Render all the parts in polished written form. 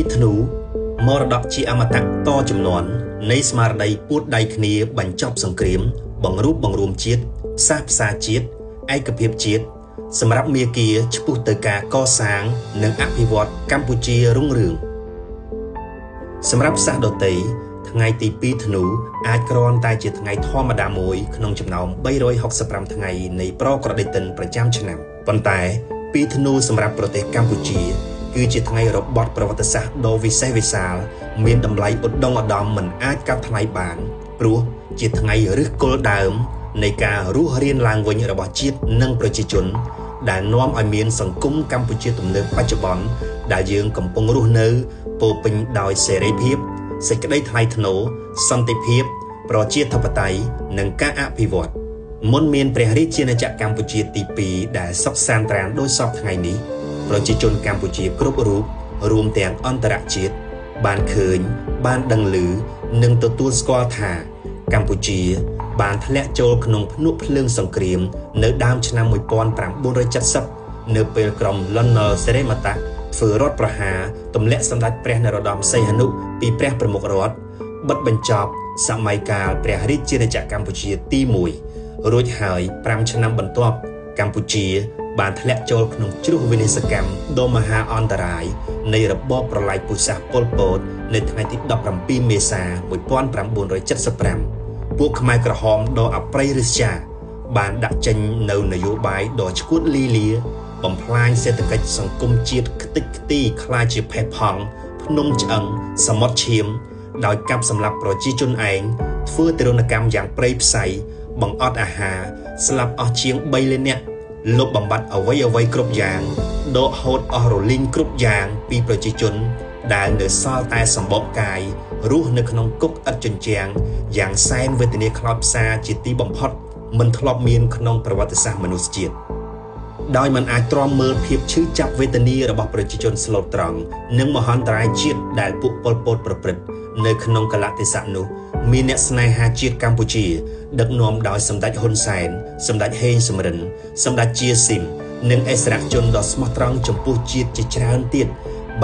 2ធ្នូមរតកជាអមតៈតចំនួននៃស្មារតីពួតដៃគ្នាបញ្ចប់សង្គ្រាមបង្រួបបង្រួមជាតិផ្សះផ្សាជាតិឯកភាពជាតិសម្រាប់មាគ៌ាឆ្ពោះទៅការកសាងនិងអភិវឌ្ឍកម្ពុជារុងរឿងសម្រាប់សាសដតីថ្ងៃទី2ធ្នូអាចគ្រាន់តែជាថ្ងៃធម្មតាមួយក្នុងចំណោម365ថ្ងៃនៃប្រក្រតីទិនប្រចាំឆ្នាំប៉ុន្តែ2ធ្នូសម្រាប់ប្រទេសកម្ពុជាគឺជាថ្ងៃរបត់ប្រវត្តិសាស្ត្រដ៏វិសេសវិសាលមានតម្លៃឧត្តមឧត្តមមិនអាចកាត់ថ្លៃបានព្រោះជាថ្ងៃឫសគល់ដើមនៃការរស់រានឡើងវិញរបស់ជាតិនិងប្រជាជនដែលនាំឲ្យមានសង្គមកម្ពុជាទំនើបបច្ចុប្បន្នដែលយើងកំពុងរស់នៅពោពេញដោយសេរីភាពសេចក្តីថ្លៃថ្នូរសន្តិភាពប្រជាធិបតេយ្យនិងការអភិវឌ្ឍមុនមានព្រះរាជាណាចក្រកម្ពុជាទី2ដែលសុខសាន្តត្រានដោយសពថ្ងៃនេះប្រជាជនកម្ពុជាគ្រប់រូបរួមទាំងអន្តរជាតិបានឃើញបានដឹងឮនិងទទួលស្គាល់ថាកម្ពុជាបានធ្លាក់ចូលក្នុងភ្នក់ភ្លើងសង្គ្រាមនៅដើមឆ្នាំ1970នៅពេលក្រុមលន់នល់សេរីម៉ាតាធ្វើរដ្ឋប្រហារទម្លាក់សម្ដេចព្រះនរោត្តមសីហនុពីព្រះប្រមុខរដ្ឋបិទបញ្ចប់សម័យកាលព្រះរាជាណាចក្រកម្ពុជាទី1រួចហើយ5ឆ្នាំបន្ទាប់កម្ពុជាបានធ្លាក់ចូលក្នុងជ្រោះវិនាសកម្មដ៏មហាអន្តរាយនៃរបបប្រល័យពូជសាសន៍ប៉ុលពតនៅថ្ងៃទី17មេសា1975ពួកខ្មែរក្រហមដ៏អប្រិយឫស្យាបានដាក់ចេញនៅនយោបាយដ៏ឈួតលីលាបំផ្លាញសេដ្ឋកិច្ចសង្គមជាតិខ្ទេចខ្ទីក្លាយជាផេះផង់ភ្នំឆ្អឹងសមុទ្រឈាមដោយកាប់សម្លាប់ប្រជាជនឯងធ្វើទារុណកម្មយ៉ាងព្រៃផ្សៃបង្អត់អាហារស្លាប់អស់ជាង3លាននាក់លុបបំបាត់អ្វីៗគ្រប់យ៉ាងដកហូតអស់រលីងគ្រប់យ៉ាងពីប្រជាជនដែលនៅសល់តែសម្បកកាយរស់នៅក្នុងគុកឥតជញ្ជាំងយ៉ាងសែនវេទនាខ្លោចផ្សាជាទីបំផុតមិនធ្លាប់មានក្នុងប្រវត្តិសាស្ត្រមនុស្សជាតិដោយមិនអាចទ្រាំមើលភាពឈឺចាប់វេទនារបស់ប្រជាជនស្លូតត្រង់និងមហន្តរាយជាតិដែលពួកប៉ុលពតប្រព្រឹត្តនៅក្នុងកលៈទេសៈនោះមានអ្នកស្នេហាជាតិកម្ពុជាដឹកនាំដោយសម្ដេចហ៊ុនសែនសម្ដេចហេងសំរិនសម្ដេចជាស៊ីមនិងអិសរាជជនដ៏ស្មោះត្រង់ចំពោះជាតិជាច្រើនទៀត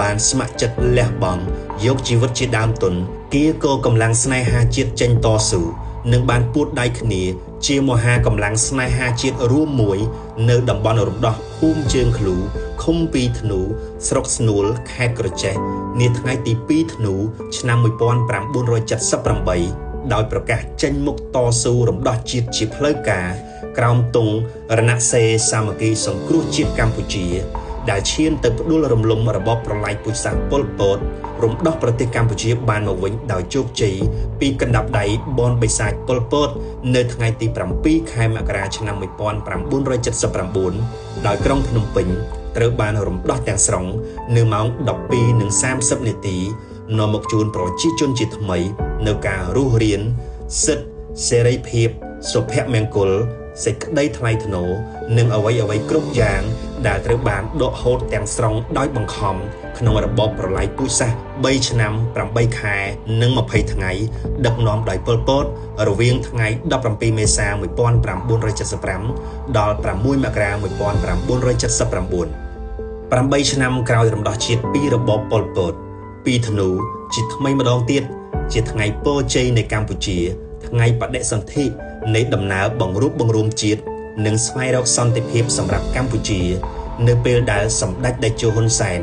បានស្ម័គ្រចិត្តលះបង់យកជីវិតជាដើមទុនគៀកកម្លាំងស្នេហាជាតិចេញតស៊ូនិងបានពួតដៃគ្នាជាមហាកម្លាំងស្នេហាជាតិរួមមួយនៅតំបន់រំដោះភូមិជើងឃ្លូឃុំពីធ្នូស្រុកស្នួលខេត្តក្រចេះនាថ្ងៃទី2ធ្នូឆ្នាំ1978ដោយប្រកាសចេញមុខតស៊ូរំដោះជាតិជាផ្លូវការក្រោមទង់រណសេរីសាមគ្គីសង្គ្រោះជាតិកម្ពុជាដែលឈានទៅផ្ដួលរំលំរបបប្រល័យពូជសាសន៍ប៉ុលពតរំដោះប្រទេសកម្ពុជាបានមកវិញដោយជោគជ័យពីកណ្ដាប់ដៃបនបិសាចប៉ុលពតនៅថ្ងៃទី7ខែមករាឆ្នាំ1979ដោយក្រុងភ្នំពេញត្រូវបានរំដោះទាំងស្រុងនៅម៉ោង 12:30 នាទីនាំមកជូនប្រជាជនជាថ្មីនៅការរស់រានសិទ្ធិសេរីភាពសុភមង្គលសេចក្តីថ្លៃថ្នូរនិងអ្វីៗគ្រប់យ៉ាងដែលត្រូវបានដកហូតទាំងស្រុងដោយបង្ខំក្នុងរបបប្រល័យពូជសាសន៍3ឆ្នាំ8ខែនិង20ថ្ងៃដឹកនាំដោយប៉ុលពតរវាងថ្ងៃ17មេសា1975ដល់6មករា1979 8ឆ្នាំក្រោយរំដោះជាតិពីរបបប៉ុលពត2ធ្នូជាថ្មីម្ដងទៀតជាថ្ងៃពរជ័យនៃកម្ពុជាថ្ងៃបដិសន្ធិនៃដំណើរបង្រួបបង្រួមជាតិនិងស្វែងរកសន្តិភាពសម្រាប់កម្ពុជានៅពេលដែលសម្ដេចតេជោហ៊ុនសែន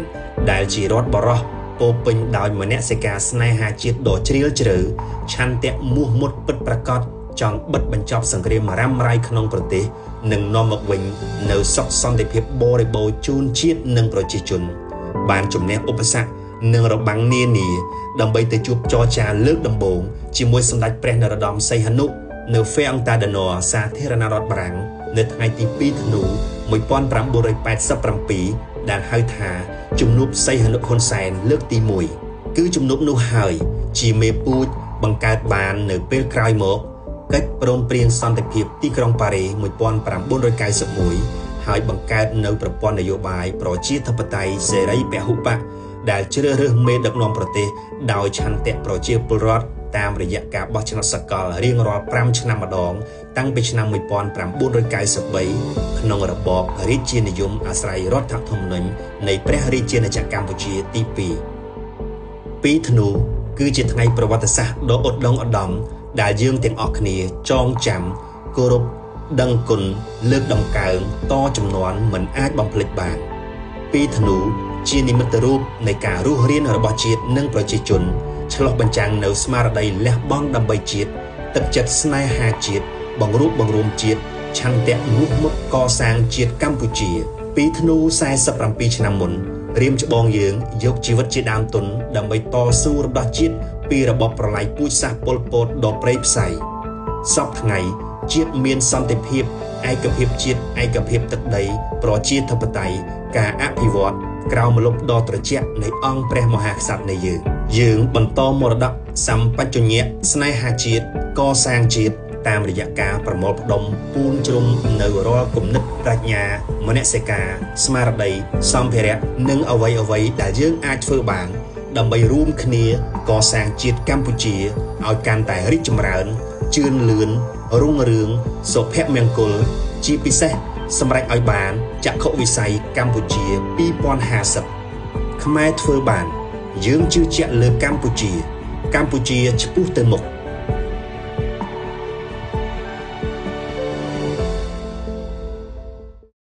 ដែលជារដ្ឋបរោះពោពេញដោយមនសិការស្នេហាជាតិដ៏ជ្រាលជ្រៅឆន្ទៈមោះមុតពិតប្រាកដចង់បិទបញ្ចប់សង្គ្រាមរ៉ាំរ៉ៃក្នុងប្រទេសនិងនាំមកវិញនៅសុខសន្តិភាពបរិបូរណ៍ជូនជាតិនិងប្រជាជនបានជំនះឧបសគ្គនិងរបាំងនានាដើម្បីទៅជួបចរចាលើកដំបូងជាមួយសម្ដេចព្រះនរោត្តមសីហនុនៅហ្វេអង្តាដាណូសាធារណរដ្ឋបារាំងនៅថ្ងៃទី2ធ្នូ1987ដែលហៅថាជំនួបសីហនុហ៊ុនសែនលើកទី1គឺជំនួបនោះហើយជាមេពូជបង្កើតបាននៅពេលក្រោយមកកិច្ចព្រមព្រៀងសន្តិភាពទីក្រុងប៉ារីស1991ហើយបង្កើតនៅប្រព័ន្ធនយោបាយប្រជាធិបតេយ្យសេរីពហុបក្សដែលជ្រើសរើសមេដឹកនាំប្រទេសដោយឆន្ទៈប្រជាពលរដ្ឋតាមរយៈការបោះឆ្នោតសកលរៀងរាល់5ឆ្នាំម្ដងតាំងពីឆ្នាំ1993ក្នុងរបបរាជានិយមអាស្រ័យរដ្ឋធម្មនុញ្ញនៃព្រះរាជាណាចក្រកម្ពុជាទី2 2ធ្នូគឺជាថ្ងៃប្រវត្តិសាស្ត្រដ៏ឧត្តុង្គឧត្តមដែលយើងទាំងអស់គ្នាចងចាំគោរពដឹងគុណលើកតម្កើងតចំនួនមិនអាចបំភ្លេចបាន2ធ្នូជានិមិត្តរូបនៃការរស់រានរបស់ជាតិនិងប្រជាជនឆ្លុះបញ្ចាំងនៅស្មារតីលះបង់ដើម្បីជាតិទឹកចិត្តស្នេហាជាតិបង្រួបបង្រួមជាតិឆន្ទៈមោះមុតកសាងជាតិកម្ពុជា2ធ្នូ47ឆ្នាំមុនរៀមច្បងយើងយកជីវិតជាដើមទុនដើម្បីតស៊ូរំដោះជាតិពីរបបប្រល័យពូជសាសន៍ប៉ុលពតដ៏ព្រៃផ្សៃសពថ្ងៃជាតិមានសន្តិភាពឯកភាពជាតិឯកភាពទឹកដីប្រជាធិបតេយ្យការអភិវឌ្ឍក្រោមម្លប់ដ៏ត្រជាក់នៃអង្គព្រះមហាក្សត្រនៃយើងយើងបន្តមរតកសម្បជញ្ញៈស្នេហាជាតិកសាងជាតិតាមរយៈការប្រមូលផ្ដុំពូនជ្រុំនៅរាល់គំនិតប្រាជ្ញាមនសិការស្មារតីសម្ភារៈនិងអ្វីៗដែលយើងអាចធ្វើបានដើម្បីរួមគ្នាកសាងជាតិកម្ពុជាឲ្យកាន់តែរីកចម្រើនជឿនលឿនរុងរឿងសុភមង្គលជាពិសេសសម្រេចឲ្យបានចក្ខុវិស័យកម្ពុជា2050ខ្មែរធ្វើបានយើងជឿជាក់លើកម្ពុជាកម្ពុជាឆ្ពោះទៅមុខ។